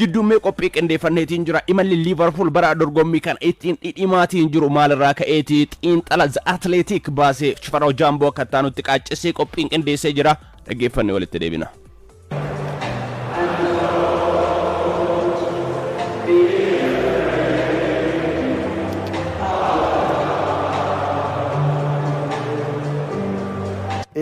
Jidduummee qophii qindeeffanneetiin jira. Imalli Liverpool bara dorgommii kana ittiin dhidhimaatiin jiru maalirraa ka'eeti? Xiinxala The Athletic baasee Shifaroo Jaamboo akka taanutti qaaccessee qophiin qindeessee jira. Dhaggeeffannee walitti deebina.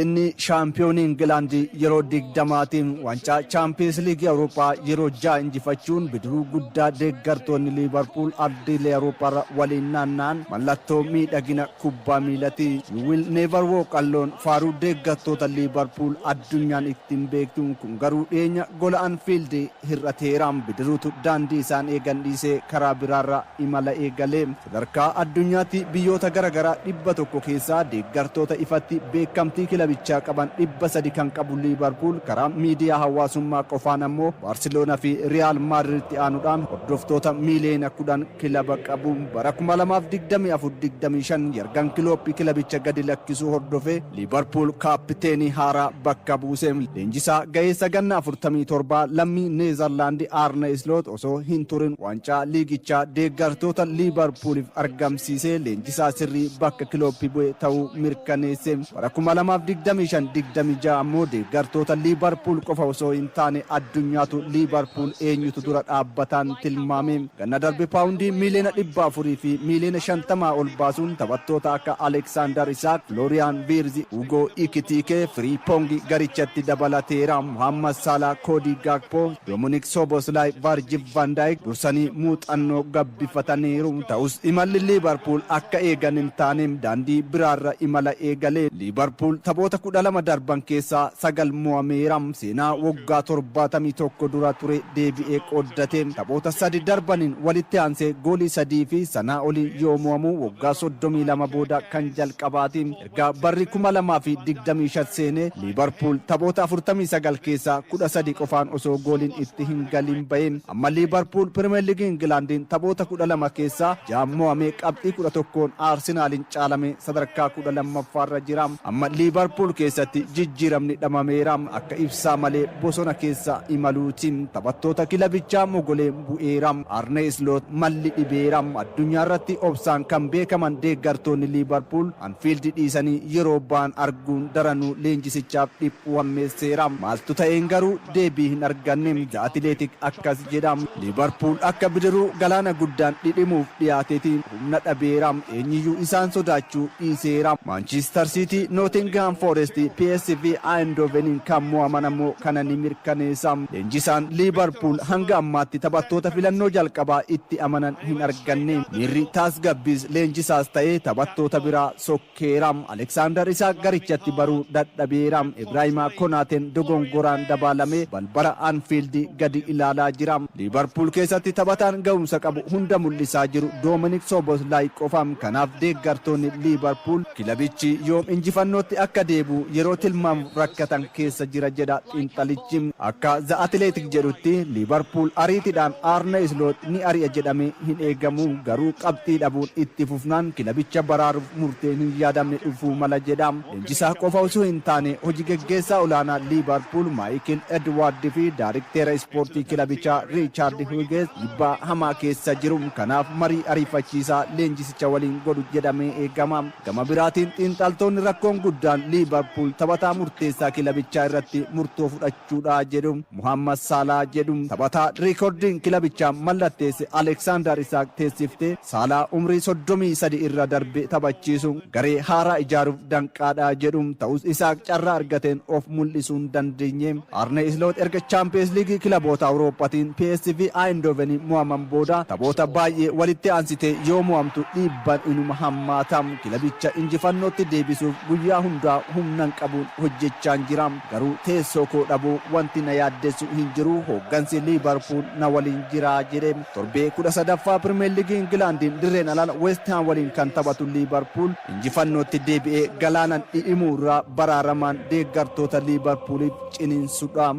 Inni shaampiyoonii Ingilaandii yeroo 20tiin waancaa Chaampiyeens Liigii Awurooppaa yeroo 6 injifachuun bidiruu guddaa deeggartoonni Liivarpuul ardiilee Awurooppaarra waliin naanna'an mallattoo miidhagina kubbaa miilati. "You will never walk alone" faaruu deeggartoota Liivarpuul addunyaan ittiin beektu kun garuu dhiyeenya gola Anfiild hir'ateera. Bidiruutu daandii isaan eegan dhiisee karaa biraarra imala eegale. Sadarkaa addunyaatti biyyoota garaagaraa 100 keessaa deeggartoota ifatti beekamtii kilabichaa qaban 300 kan qabu Liivarpuul karaa miidiyaa hawaasummaa qofaan ammoo Baarseloonaa fi Riyaal Maadriiditti aanuudhaan hordoftoota miiliyoona 10 kilaba qabu. Bara 2024-25 Yargan Kilooppi kilabicha gadi lakkisuu hordofee Liivarpuul kaappiteenii haaraa bakka buuse. Leenjisaa ga'eessa ganna 47 lammii Neezerlaandi Aarne Isloot osoo hin turin waancaa liigichaa deeggartoota Liivarpuuliif argamsiisee leenjisaa sirrii bakka Kilooppi bu'e ta'uu mirkaneesse. Bara 2025-26 ammoo deeggartoota Liivarpuul qofa osoo hin taane addunyaatu Liivarpuul eenyutu dura dhaabbataan tilmaame. Ganna darbe paawundii miiliyoona 400 fi miiliyoona 50 ol baasuun taphattoota akka Aleksaandar Isaak, Flooriyaan Viirzi, Hugo Ikitiikee, Firiipoongi garichatti dabalateera. Muhammad Salah, Koodii Gaakpoo, Doominik Soboslaay, Varjil Van Daayik dursanii muuxannoo gabbifataniiru. Ta'us imalli Liivarpuul akka eegan hin taane daandii biraarra imala eegale. Liivarpuul taphoota 12 darban keessaa 9 mo'ameera. Seenaa waggaa 71 dura ture deebi'ee qooddate. Taphoota sadi darbaniin walitti aansee goolii sadii fi sanaa olii yoo mo'amu waggaa 32 booda kan jalqabaati. Erga barri 2025 seenee Liivarpuul taphoota 49 keessaa 13 qofaan osoo gooliin itti hin galin bahe. Amma Liivarpuul Pirimeer Liigii Ingilaandiin taphoota 12 keessaa 6 mo'amee qabxii 11n Arsinaaliin caalame sadarkaa 12ffaarra jira. Amma Liivarpuul keessatti jijjiiramni dhamameera. Akka ibsaa malee bosona keessa imaluuti. Taphattoota kilabichaa mogoleen bu'eera. Arne Isloot malli dhibeera. Addunyaa irratti obsaan kan beekaman deeggartoonni Liivarpuul Anfiild dhiisanii yeroo ba'an arguun daranuu leenjisichaaf dhiphuu hammeesseera. Maaltu ta'een garuu deebii hin arganne. The Athletic akkas jedha. Liivarpuul akka bidiruu galaana guddaan dhidhimuuf dhiyaateeti. Humna dhabeera. Eenyiyyuu isaan sodaachuu dhiiseera. Maanchiistar Siitii, Nootingihaam Foorest, PSV Eindhoveniin kan mo'aman ammoo kana ni mirkaneessa. Leenjisaan Liivarpuul hanga ammaatti taphattoota filannoo jalqabaa itti amanan hin arganne. Miirri taasgabbiis leenjisaas ta'ee taphattoota biraa sokkeera. Aleksaandar Isaak garichatti baruu dadhabeera. Ibraahimaa Konaateen dogongoraan dabaalamee balbala Anfiild gadi ilaalaa jira. Liivarpuul keessatti taphataan ga'umsa qabu hunda mul'isaa jiru Doominik Soboslaay qofa. Kanaaf deeggartoonni Liivarpuul kilabichi yoom injifannootti akka deebi'u yeroo tilmaamuuf rakkatan keessa jira jedha xiinxalichi. Akka The Athletic jedhutti Liivarpuul ariitiidhaan Aarne Isloot ni ari'a jedhamee hin eegamu. Garuu qabxii dhabuun itti fufnaan kilabicha baraaruuf murteen hin yaadamne dhufuu mala jedha. Leenjisaa qofa osoo hin taane hojii geggeessaa olaanaa Liivarpuul Maayikil Edwaard fi daarikteera ispoortii kilabichaa Riichaard Hugees dhiibbaa hamaa keessa jiru. Kanaaf marii ariifachiisaa leenjisicha waliin godhu jedhamee eegama. Gama biraatiin xiinxaltoonni rakkoon guddaan Liivarpuul taphataa murteessaa kilabichaa irratti murtoo fudhachuudha jedhu. Muhammad Saalaa jedhu. Taphataa riikordiin kilabichaa mallatteesse Aleksaandar Isaak teessiftee Saalaa umrii 33 irra darbe taphachiisu garee haaraa ijaaruuf danqaadha jedhu. Ta'us Isaak carraa argateen of mul'isuu hin dandeenye. Arne Isloot erga Chaampiyeens Liigii kilaboota Awurooppaatiin PSV Eindhoveniin mo'aman booda taphoota baay'ee walitti aansitee yoo mo'amtu dhiibbaan inuma hammaata. Kilabicha injifannootti deebisuuf guyyaa hundaa humnan qabuun hojjechaan jira. Garuu teessoo koo dhabuu wanti na yaaddessu hin jiru. Hooggansi Liivarpuul na waliin jira jedhe. Torbee 13ffaa Pirimeer Liigii Ingilaandiin dirreen alaan West Ham waliin kan taphatu Liivarpuul injifannootti deebi'ee galaanan dhidhimuu irraa baraaramaan deeggartoota Liivarpuuliif ciniinsudha.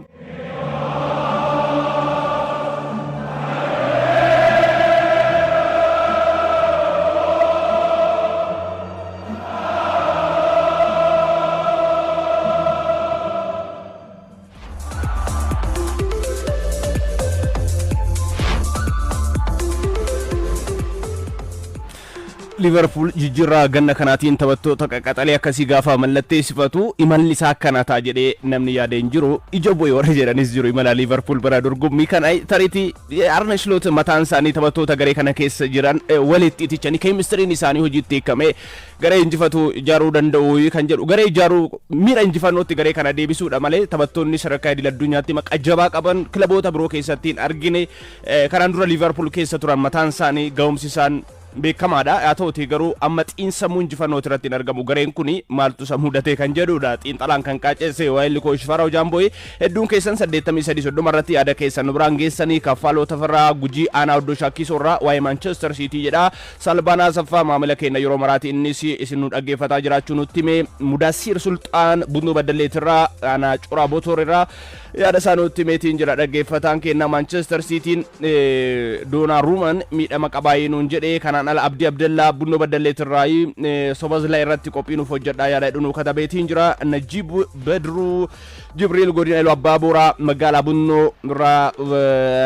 Liverpool jijjiirraa ganna kanaatiin taphattoota qaqqaxalee akkasii gaafa mallatteessifatu imalli isaa akkana ta'a jedhee namni yaada hin jiru. Ija bu'e warra jedhanis jiru imala Liverpool bara dorgommii kana. Tariitii Arne Slot mataan isaanii taphattoota garee kana keessa jiran walitti itichanii keemistiriin isaanii hojiitti hiikamee garee injifatu ijaaruu danda'u kan jedhu, garee ijaaruu miira injifannootti garee kana deebisuudha malee, taphattoonni sadarkaa idil addunyaatti maqaa jabaa qaban kilaboota biroo keessatti hin argine kanaan dura Liverpool keessa turan mataan isaanii ga'umsi isaan beekamaadha. Haa ta'uti garuu amma xiinsammuu injifannoo irratti hin argamu. Gareen kuni maaltu isa mudate kan jedhudha. Xiinxalaan kan qaacesse waayilli koo Shifaraaw Jaambooyi. Hedduun keessan 83 30 irratti yaada keessan nu biraan geessanii. Kaffaaloo Tafarraa Gujii Aanaa Oddoo Shaakkisoo irraa waa'ee Manchester City jedha. Salbaanaa Saffaa maamila keenya yeroo maraati, innis isin nu dhaggeeffataa jiraachuu nutti hime. Mudaasiir Sulxaan Bunnoo Baddalleetirraa, Aanaa Curaa Botoor irraa yaada isaa nutti himeetiin jira dhaggeeffataan keenya. Manchester Cityin Donnarummaan miidhama qabaayee nuun jedhe. Kanaan ala Abdii Abdallaa Bunnoo Baddalleetirraa Sobazlaa irratti qophii nuuf hojjedhaa yaada jedhu nuu katabeetiin jira. Najib Badruu Jibriil godina Iluu Abbaa Booraa magaalaa Bunnoo irraa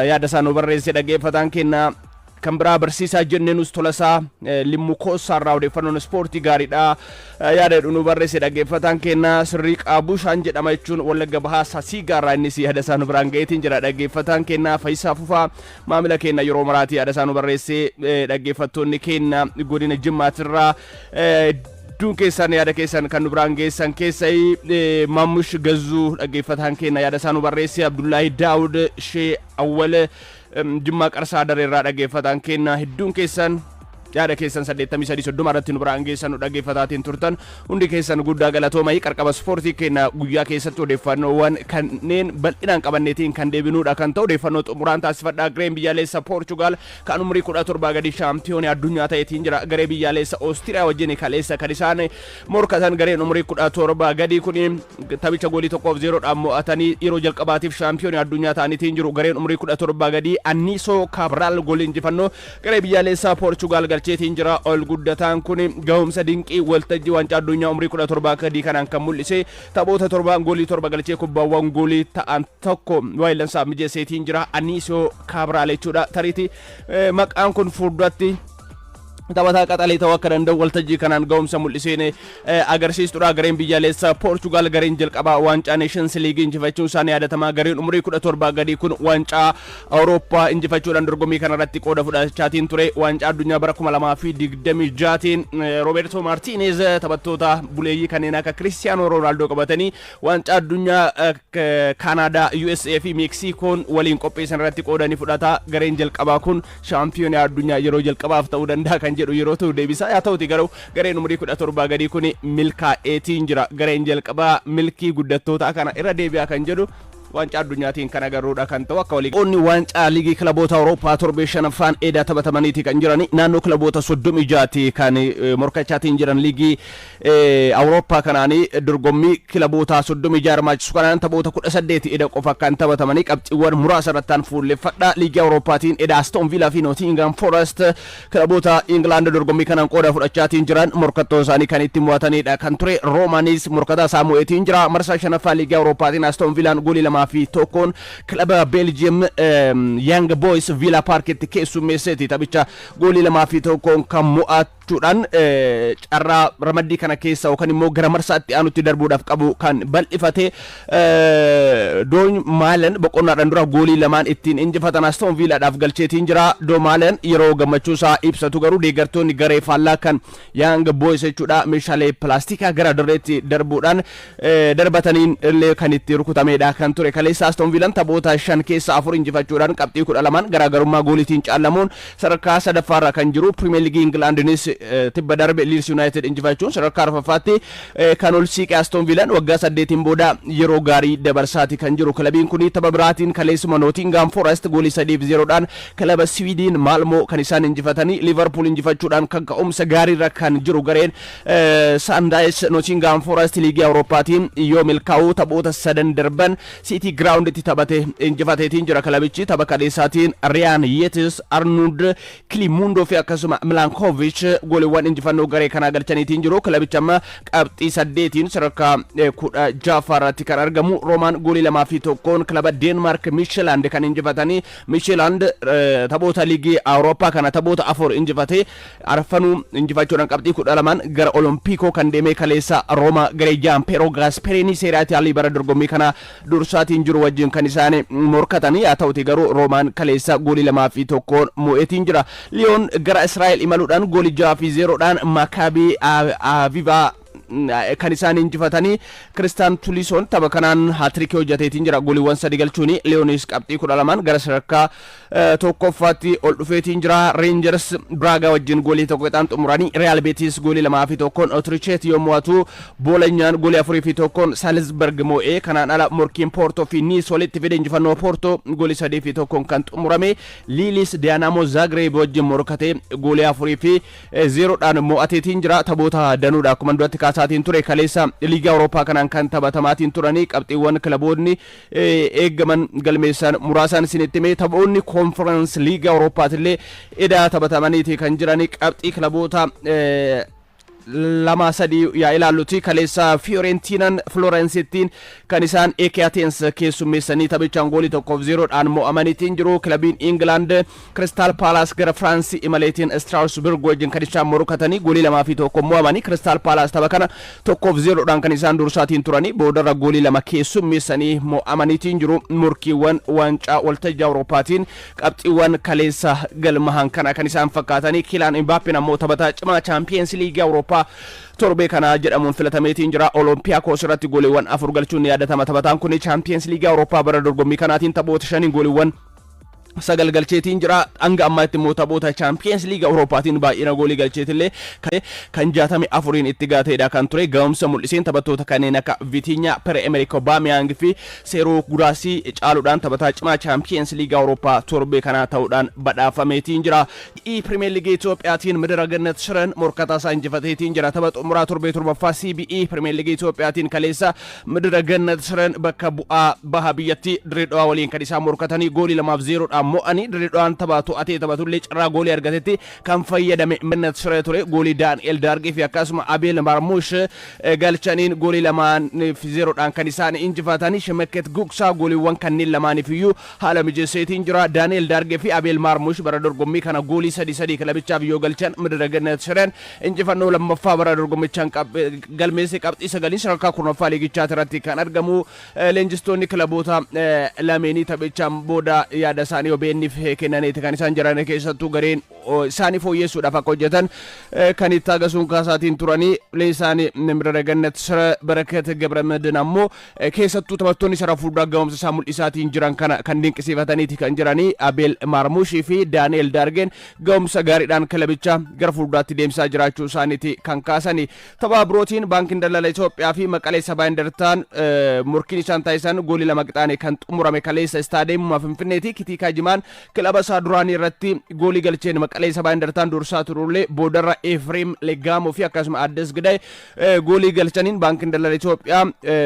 yaada isaa nu barreesse dhaggeeffataan keenya. Kan biraa barsiisaa Jenneenus Tolasaa Limmuu Koossaarraa odeeffannoon ispoortii gaariidha yaada jedhu nu barreesse dhaggeeffataan keenya. Sirrii Qaabushaan jedhama jechuun Wallagga Bahaa Sasiigaarraa innis yaada isaa nu biraan ga'eetiin jira dhaggeeffataan keenya. Fayisaa Fufaa maamila keenya yeroo maraati, yaada isaa nu barreesse. Dhaggeeffattoonni keenya godina Jimmaatirraa hedduun keessan yaada keessan kan nu biraan geessan keessa Maamush Gazzuu dhaggeeffataan keenya yaada isaa nu barreesse. Abdullaahi Daawud Shee Awwal Jimmaa Qarsaa Dareerraa dhaggeeffataan keenya, hedduun keessan yaada keessan 83 30 irratti nu biraan geessan nu dhaggeeffataatiin turtan. Hundi keessan guddaa galatoomai. Qarqaba ispoortii keenya guyyaa keessatti odeeffannoowwan kanneen bal'inaan qabanneetiin kan deebinuudha kan ta'u. Odeeffannoo xumuraan taasifadhaa. Gareen biyyaalessa Poorchugaal kan umurii 17 gadi shaampiyoonii addunyaa ta'eetiin jira. Garee biyyaalessa Oostiriyaa wajjin kaleessa kan isaan morkatan. Gareen umurii 17 gadi kun taphicha goolii 1-0dhaan mo'atanii yeroo jalqabaatiif shaampiyoonii addunyaa ta'aniitiin jiru. Gareen umurii 17 gadi Anniisoo Kaabraal goolii injifannoo garee biyyaalessaa Poorchugaal galcheetiin jira. Ol guddataan kun gahumsa dinqii waltajjii waancaa addunyaa umurii 17 gadii kanaan kan mul'ise, taphoota torbaan goolii torba galchee kubbaawwan goolii ta'an tokko waayillansaaf mijeesseetiin jira Anniisoo Kaabraal jechuudha. Tariitii maqaan kun fuulduratti taphataa qaxalee ta'uu akka danda'u waltajjii kanaan ga'umsa mul'iseen agarsiistudha. Gareen biyyaalessaa Poorchugaal gareen jalqabaa waancaa Nations League injifachuun isaanii yaadatamaa. Gareen umurii 17 gadii kun waancaa Awurooppaa injifachuudhaan dorgommii kanarratti qooda fudhachaatiin ture. Waancaa addunyaa bara 2026tiin Roberto Martinez taphattoota buleeyyii kanneen akka Kiristiyaanoo Roonaaldoo qabatanii waancaa addunyaa Kaanaadaa, USA fi Meeksikoon waliin qopheessan irratti qooda ni fudhata. Gareen jalqabaa kun shaampiyoonii addunyaa yeroo jalqabaaf ta'uu danda'a kan jedhu yeroo ta'u deebisa. Haa ta'uti garuu gareen umurii 17 gadii kun milkaa'eetiin jira. Gareen jalqabaa milkii guddattootaa kana irra deebi'a kan jedhu waancaa addunyaatiin kan agarruudha kan ta'u akka walii. Qonni waancaa liigii kilaboota Awurooppaa torbee shanaffaan eedaa taphatamaniiti kan jiran. Naannoo kilaboota 36ti kan morkachaatiin jiran liigii Awurooppaa kanaanii. Dorgommii kilaboota 36 hirmaachisu kanaan taphoota 18 eda qofa kan taphatamanii qabxiiwwan muraasa irrattaan fuulleffadha. Liigii Awurooppaatiin eda Aston Villa fi Nottingham Forest, kilaboota Ingilaand dorgommii kanaan qooda fudhachaatiin jiran, morkattoon isaanii kan itti mo'atanidha kan ture. Roomaanis morkataa isaa mo'eetiin jira. Marsaa shanaffaa liigii Awurooppaatiin Aston Villaan goolii 2-1n kilaba Beeljiyeem Young Boys Villa Parkitti keessummeesseeti taphicha goolii 2-1n kan mo'achuudhaan carraa ramaddii kana keessa yookaan immoo gara marsaatti aanutti darbuudhaaf qabu kan bal'ifate. Doon Maalen boqonnaadhaan dura goolii lamaan ittiin injifatan Aston Villaadhaaf galcheetiin jira. Doon Maalen yeroo gammachuu isaa ibsatu garuu deeggartoonni garee faallaa kan Young Boys jechuudha meeshaalee pilaastikaa gara dirreetti darbuudhaan darbataniin illee kan itti rukutamedha kan ture. Kaleessa Aston Villaan taphoota shan keessa afur injifachuudhaan qabxii 12n garaagarummaa gooliitiin caalamuun sadarkaa sadaffaarra kan jiru. Pirimeer Liigii Ingilaandinis tibba darbe Leeds United injifachuun sadarkaa arfaffaatti kan ol siiqe Aston Villaan waggaa 8n booda yeroo gaarii dabarsaati kan jiru. Kilabiin kun tapha biraatiin kaleessuma Nottingham Forest goolii 3-0dhaan kilaba Swiidin Maalmoo kan isaan injifatanii. Liverpool injifachuudhaan kan ka'umsa gaariirra kan jiru gareen Saandaayis Nottingham Forest liigii Awurooppaatiin yoo milkaa'u taphoota sadan darban City Grounditti taphate injifateetiin jira kilabichi. Tapha kaleessaatiin Riyaan Yeetis, Arnold Kilimundo fi akkasuma Milankovic Gooliiwwan injifannoo garee kanaa galchaniitiin jiru. Kilabicha amma qabxii 8n sadarkaa 16ffaa irratti kan argamu. Roomaan goolii 2 fi 1n kilaba Deenmaark Miishilaand kan injifatanii. Miishilaand taphoota liigii Awurooppaa kana taphoota afur injifatee, arfanuu injifachuudhaan qabxii 12n gara Olompikoo kan deemee. Kaleessa Rooma garee Jaampeeroo Gaasperini Seeraa Itaalii bara dorgommii kana dursaatiin jiru wajjin kan isaan morkatanii. Haa ta'uti garuu Roomaan kaleessa goolii 2 fi 1n mo'eetiin jira. Liyoon gara Israa'el imaluudhaan goolii 6 fi 0dhaan Maakaabii Avivaa kan isaan injifatanii. Kiristaan Tulisoon tapha kanaan haatirikii hojjeteetiin jira, gooliiwwan sadi galchuuni. Liyoonis qabxii 12n gara sadarkaa tokkoffaatti ol dhufeetiin jira. Reenjers Biraagaa wajjin goolii 1 qixaan xumuranii. Real Betis goolii 2 fi 1n Otricheet yoo mo'atu, Boolanyaan goolii 4 fi 1n Salisburg mo'ee. Kanaan ala morkiin Poortoo fi Niis walitti fide injifannoo Poortoo goolii 3 fi 1n kan xumurame. Liilis Daanamoo Zaagreeb wajjin morkatee goolii 4 fi 0dhaan mo'ateetiin jira. Taphoota danuudha akkuma duratti kaasaatiin ture. Kaleessa liiga Awurooppaa kanaan kan taphatamaatiin turanii qabxiiwwan kilaboonni eeggaman galmeessan muraasaan isinitti himee. Taphoonni Koonfirans liiga Awurooppaatillee edaa taphatamaniiti kan jiranii. Qabxii kilaboota lama sadii yaa ilaalluti. Kaleessa Fiyoorentiinaan Florensittiin kan isaan AEK Athens keessummeessanii taphichaan goolii 1 fi 0dhaan mo'amaniitiin jiru. Kilabiin England Crystal Palace gara Firaansii imaleetiin Strasbourg wajjin kan isaan morkatanii goolii 2 fi 1 mo'amanii. Crystal Palace tapha kana 1 fi 0dhaan kan isaan dursaatiin turanii, boodarra goolii 2 keessummeessanii mo'amaniitiin jiru. Morkiiwwan waancaa waltajjii Awurooppaatiin qabxiiwwan kaleessa galmahan kana kan isaan fakkaatanii. Kiilaan Imbaappeen ammoo taphataa cimaa Chaampiyeens Liigii Awurooppaa torbee kana jedhamuun filatameetiin jira. Oloompiyaakos irratti gooliiwwan afur galchuun ni yaadatama. Taphataan kun Chaampiyeens Liigii Awurooppaa bara dorgommii kanaatiin taphoota shaniin gooliiwwan sagal galcheetiin jira. Hanga ammaatti immoo taphoota Chaampiyeens Liiga Awurooppaatiin baay'ina goolii galcheetillee kan 64n itti gaateedha kan ture. Ga'umsa mul'iseen taphattoota kanneen akka Vitinha, Pere Emerick Aubameyang fi Seeroo Guraasii caaluudhaan taphataa cimaa Chaampiyeens Liiga Awurooppaa torbee kanaa ta'uudhaan badhaafameetiin jira. Pirimeer Liigii Itoophiyaatiin Midira Gannat Shiren morkataa isaa injifateetiin jira. Tapha xumuraa torbee torbaffaa CBE Pirimeer Liigii Itoophiyaatiin kaleessa Midira Gannat Shiren bakka bu'aa baha biyyattii Dirree Dhawaa waliin kan isaan morkatanii goolii 2 fi 0dhaan mo'anii. Dirree Dhawaan tapha to'atee taphatullee carraa goolii argatetti kan fayyadame Gannat Shiree ture. Goolii Daani'el Daargee fi akkasuma Abeel Marmuush galchaniin goolii 2 fi 0dhaan kan isaan injifatanii. Shemekket Gugsaa gooliiwwan kanneen lamaaniif iyyuu haala mijeesseetiin jira. Daani'el Daargee fi Abeel Marmuush bara dorgommii kana goolii sadi sadii kilabichaaf yoo galchan, Midira Gannat Shireen injifannoo lammaffaa bara dorgommichaan galmeesse. Qabxii sagaliin sadarkaa 10ffaa liigichaati irratti kan argamu. Leenjistoonni kilaboota lameenii taphichaan booda yaada isaanii OBN'if kennaniiti kan isaan jiran. Keessattuu gareen isaanii fooyyessuudhaaf akka hojjetan kan itti agasuun kaasaatiin turanii. Leenjisaan Midira Gannat Shire Barakat Gabramedin ammoo keessattuu taphattoonni sarara fuulduraa ga'umsa isaa mul'isaatiin jiran kana kan dinqisiifataniiti kan jiranii. Abeel Maarmuushii fi Daani'el Daargeen ga'umsa gaariidhaan kilabicha gara fuulduraatti deemsisaa jiraachuu isaaniiti kan kaasani. Tapha birootiin Baankiin Daldala Itoophiyaa fi Maqalee Sabaa Indartaan morkiin isaan taasisan goolii 2 qixaane kan xumurame kaleessa istaadeemuma Finfinneeti. Kitiikaa Jimaan kilaba isaa duraanii irratti goolii galcheen Maqalee Sabaa Indartaan dursaa turullee, boodarra Efreem Legaamoo fi akkasuma Addes Gidaay goolii galchaniin Baankiin Daldala Itoophiyaa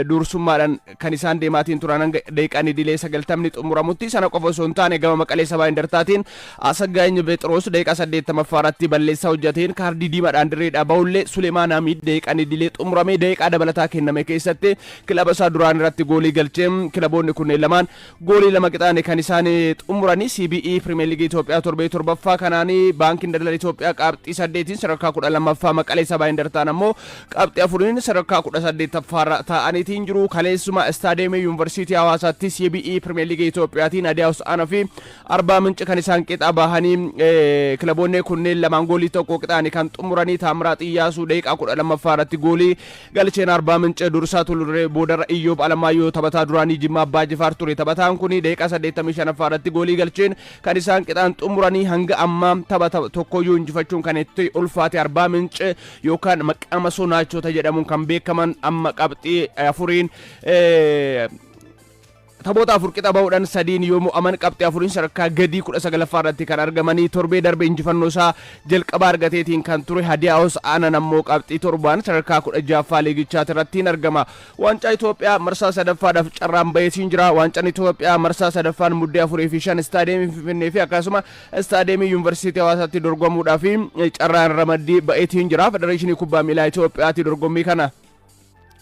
dursummaadhaan kan isaan deemaatiin turan hanga daqiiqaan idilee 90ni xumuramutti. Sana qofa osoo hin taane, gama Maqalee Sabaa Indartaatiin Asaggaany Phexros daqiiqaa 80ffaa irratti balleessaa hojjeteen kaardii diimaadhaan dirreedhaa bahullee, Suleemaan Hamiid daqiiqaan idilee xumuramee daqiiqaa dabalataa kenname keessatti kilaba isaa duraan irratti goolii galcheen kilaboonni kunneen lamaan goolii 2 qixaane kan isaan xumuranii. CBE Pirimeer Liigii Itoophiyaa torbee torbaffaa kanaanii Baankiin Daldala Itoophiyaa qabxii 8n sadarkaa 12ffaa, Maqalee Sabaa Indartaan ammoo qabxii 4n sadarkaa 18ffaarra taa'aniitiin jiru. Kaleessuma istaadeemii Yuunivarsiitii Hawaasaatti CBE Pirimeer Liigii Itoophiyaatiin Adiyaa Hosaanaa fi Arbaa Minci kan isaan qixa bahanii. Kilaboonni kunneen lamaan goolii 1 qixaanii kan xumuranii. Taamiraat Iyyaasuu daqiiqaa 12ffaa irratti goolii galcheen Arbaa Minci dursaa turre. Boodarra Iyyoob Alamaayyoo, taphataa duraanii Jimmaa Abbaa Jifaar ture taphataan kun, daqiiqaa 85ffaa irratti goolii galcheen kan isaan qixaan xumuranii. Hanga ammaa tapha tokkoyyuu injifachuun kan itti ulfaate Arbaa Minci yookaan maqaa masoo naachota jedhamuun kan beekaman amma qabxii 4n Taphoota 4 qixa bahuudhaan 3n yoo mo'aman qabxii 4n sadarkaa gadii 19ffaa irratti kan argamanii torbee darbe injifannoo isaa jalqabaa argateetiin kan ture Hadiyaa Hosa'aanan ammoo qabxii 7n sadarkaa 16ffaa liigichaati irrattiin argama. Waancaa Itoophiyaa marsaa sadaffaadhaaf carraan baheetiin jira. Waancaan Itoophiyaa marsaa sadaffaan Muddee 4 fi 5 Istaadiyeemii Finfinnee fi akkasuma Istaadiyeemii Yuunivarsiitii Hawaasaatti dorgomuudhaaf carraan ramaddii baheetiin jira. Federeeshinii Kubbaa Miilaa Itoophiyaatti dorgommii kana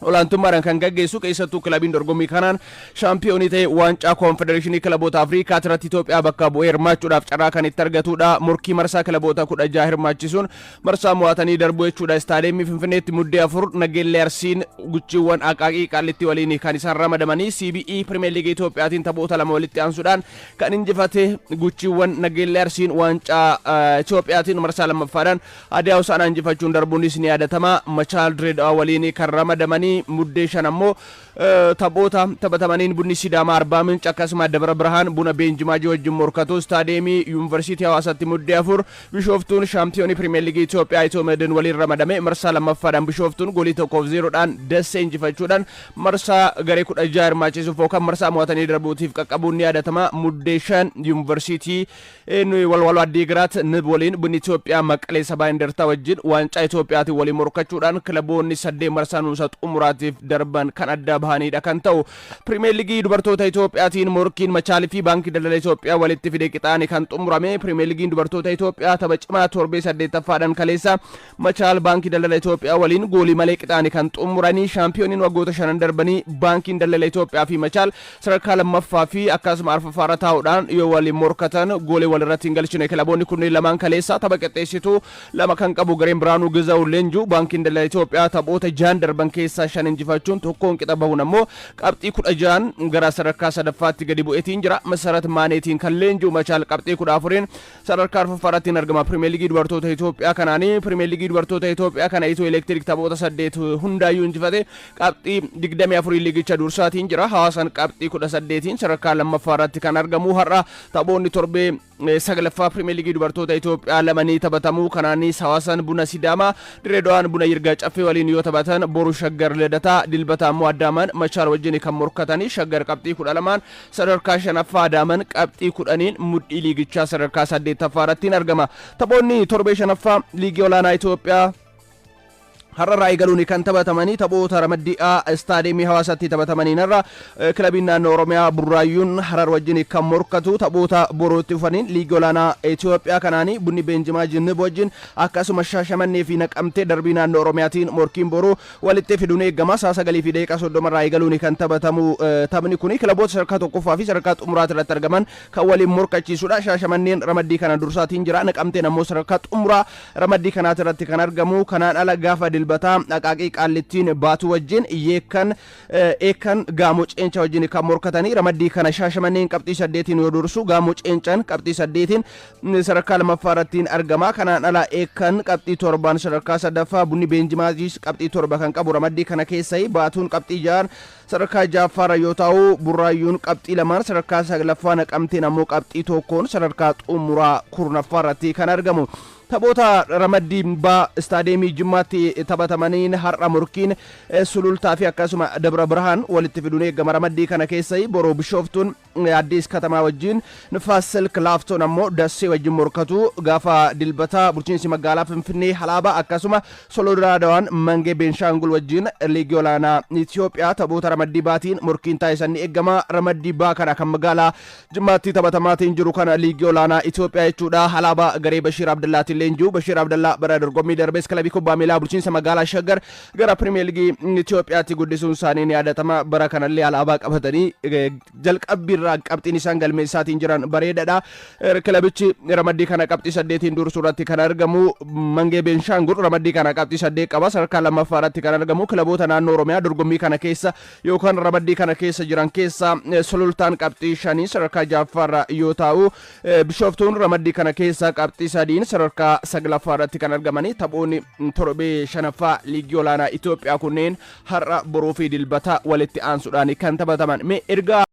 olaantummaadhaan kan gaggeessu, keessattuu kilabiin dorgommii kanaan shaampiyoonii ta'e waancaa koonfedereeshinii kilaboota Afrikaa irratti Itoophiyaa bakka bu'ee hirmaachuudhaaf carraa kan itti argatudha. Morkii marsaa kilaboota 16 hirmaachisuun marsaa mo'atanii darbu jechuudha. Istaadiyeemii Finfinneetti Muddee 4 Nageellee Arsiin guchiiwwan Aqaaqii Qaallittii waliin kan isaan ramadamanii. CBE Pirimeer Liigii Itoophiyaatiin taphoota 2 walitti aansuudhaan kan injifate guchiiwwan Nageellee Arsiin waancaa Itoophiyaatiin marsaa lammaffaadhaan Hadiyaa Hosaanaa injifachuun darbuunis ni yaadatama. Machaal Direedawaa waliin kan ramadamanii Muddee 5 ammoo taphoota taphatamaniin Bunni Sidaamaa Arbaa Minc akkasuma Dabra Birhaan Buna Beenjimaajii wajjin morkatu. Istaadiyeemii Yuunivarsiitii Hawaasaatti Muddee 4 Bishooftuun shaampiyoonii Pirimeer Liigii Itoophiyaa Itiyoo Meedin waliin ramadame. Marsaa lammaffaadhaan Bishooftuun goolii 1 fi 0dhaan Dassee injifachuudhaan marsaa garee 16 hirmaachisuuf yookaan marsaa mo'atanii darbuutiif qaqqabuun ni yaadatama. Muddee 5 Yuunivarsiitii Walwalo Addiigiraat Nib waliin, Bunni Itoophiyaa Maqalee Sabaa Indartaa wajjin waancaa Itoophiyaatiin waliin morkachuudhaan kilaboonni 8 marsaa nuusa xumuraatiif darban kan adda bahanidha kan ta'u. Pirimeer Liigii dubartoota Itoophiyaatiin morkiin Machaalii fi Baankii Daldala Itoophiyaa walitti fide qixaane kan xumurame. Pirimeer Liigiin dubartoota Itoophiyaa tapha cimaa torbee 8ffaadhaan kaleessa Machaal Baankii Daldala Itoophiyaa waliin goolii malee qixaane kan xumuranii. Shaampiyooniin waggoota shanan darbanii Baankiin Daldala Itoophiyaa fi Machaal sadarkaa lammaffaa fi akkasuma arfaffaarra taa'uudhaan yoo waliin morkatan goolii walirratti hin galchine. Kilaboonni kunneen lamaan kaleessa tapha qixxeessituu 2 kan qabu gareen Biraanuu Gizawu leenji'u Baankiin Daldala Itoophiyaa taphoota jahan darban keessaa 5 injifachuun tokkoon qixa bahuun ammoo qabxii 16n gara sadarkaa sadaffaatti gadi bu'eetiin jira. Masarat Maaneetiin kan leenji'u Machaal qabxii 14n sadarkaa arfaffaa irratti hin argama. Pirimeer Liigii Dubartoota Itoophiyaa kanaani Pirimeer Liigii Dubartoota Itoophiyaa kana Itiyoo Elektiriik taphoota 8 hundaayyuu injifate qabxii 24 liigicha dursaatiin jira. Hawaasaan qabxii 18n sadarkaa lammaffaa irratti kan argamu. Har'a taphoonni torbee saglaffaa Pirimeer Liigii Dubartoota Itoophiyaa 2 ni taphatamu. Kanaanis Hawaasaan Buna Sidaamaa, Dirreedawaan Buna Yirgaa Caffee waliin yoo taphatan, boru Shaggar Lidataa, Dilbata ammoo Adaamaan Machaal wajjin kan morkatanii. Shaggar qabxii 12n sadarkaa 5ffaa, Adaaman qabxii 10n mudhii liigichaa sadarkaa 8ffaa irratti argama. Taphoonni torbee 5ffaa liigii olaanaa Itoophiyaa har'arraa eegaluun kan taphatamanii taphoota ramaddii A istaadiyeemii Hawaasaatti taphatamaniin har'a kilabiin naannoo Oromiyaa Burraayyuun Harar wajjin kan morkatu. Taphoota borootti dhufaniin liigii olaanaa Itoophiyaa kanaanii Bunni Beenjimaa Jinnib wajjin akkasuma Shaashamannee fi Naqamtee darbii naannoo Oromiyaatiin morkiin boruu walitti fiduun eegama. Sa'a 9:30 irraa eegaluun kan taphatamu taphni kun kilaboota sadarkaa tokkoffaa fi sadarkaa xumuraati irratti argaman kan waliin morkachiisudha. Shaashamanneen ramaddii kana dursaatiin jira. Naqamteen ammoo sadarkaa xumuraa ramaddii kanaati irratti kan argamu. Kanaan ala gaafa Dilbataa Aqaaqii Qaallittiin Baatuu wajjin, Yeekkan Eekkan Gaamoo Ceencaa wajjin kan morkatanii. Ramaddii kana Shaashamanneen qabxii 8n yoo dursu, Gaamoo Ceencaan qabxii 8n sadarkaa lammaffaa irratti argama. Kanaan ala Eekkan qabxii 7n sadarkaa sadaffaa, Bunni Beenjimaajis qabxii 7 kan qabu ramaddii kana keessa, Baatuun qabxii 6n sadarkaa ja'affaarra yoo ta'u, Burraayyuun qabxii 2n sadarkaa saglaffaa, Naqamteen ammoo qabxii 1n sadarkaa xumuraa 10ffaa irratti kan argamu. Taphoota ramaddii B istaadiyeemii Jimmaatti taphatamaniin har'a morkiin Sulultaa fi akkasuma Dabra Birhaan walitti fiduun eegama. Ramaddii kana keessa boruu Bishooftuun Addis Katamaa wajjin, Nifaas Silk Laaftoon ammoo Dassee wajjin morkatu. Gaafa Dilbataa bulchiinsi magaalaa Finfinnee Halaabaa akkasuma Solodaa Dawaan Mangee Beenshaangul wajjin liigii olaanaa Itoophiyaa taphoota ramaddii baatiin morkiin taasisan ni eegama. Ramaddii baa kana kan magaalaa Jimmaatti taphatamaatiin jiru kana liigii olaanaa Itoophiyaa jechuudha. Halaabaa garee Bashiir Abdallaatiin leenji'u. Bashiir Abdallaa bara dorgommii darbees kilabii kubbaa miilaa bulchiinsa magaalaa Shaggar gara Pirimeer Liigii Itoophiyaatti guddisuun isaanii ni yaadatama. Bara kanallee alaabaa qabatanii jalqabbiirraa qabxiin isaan galmeessaatiin jiran bareedaadha. Kilabichi ramaddii kana qabxii 8n dursuu irratti kan argamu Mangee Beenshaangul ramaddii kana qabxii 8 qaba. Sadarkaa lammaffaa irratti kan argamu kilaboota naannoo Oromiyaa dorgommii kana keessa yookaan ramaddii kana keessa jiran keessa Sulultaan qabxii 5 sadarkaa ja'affaarra yoo taa'u, Bishooftuun ramaddii kana keessa qabxii 3n sadarkaa saglaffaa irratti kan argamanii. Taphoonni torbee 5ffaa liigii olaanaa Itoophiyaa kunneen har'a, boruu fi Dilbata walitti aansuudhaan kan taphataman. Mee ergaa.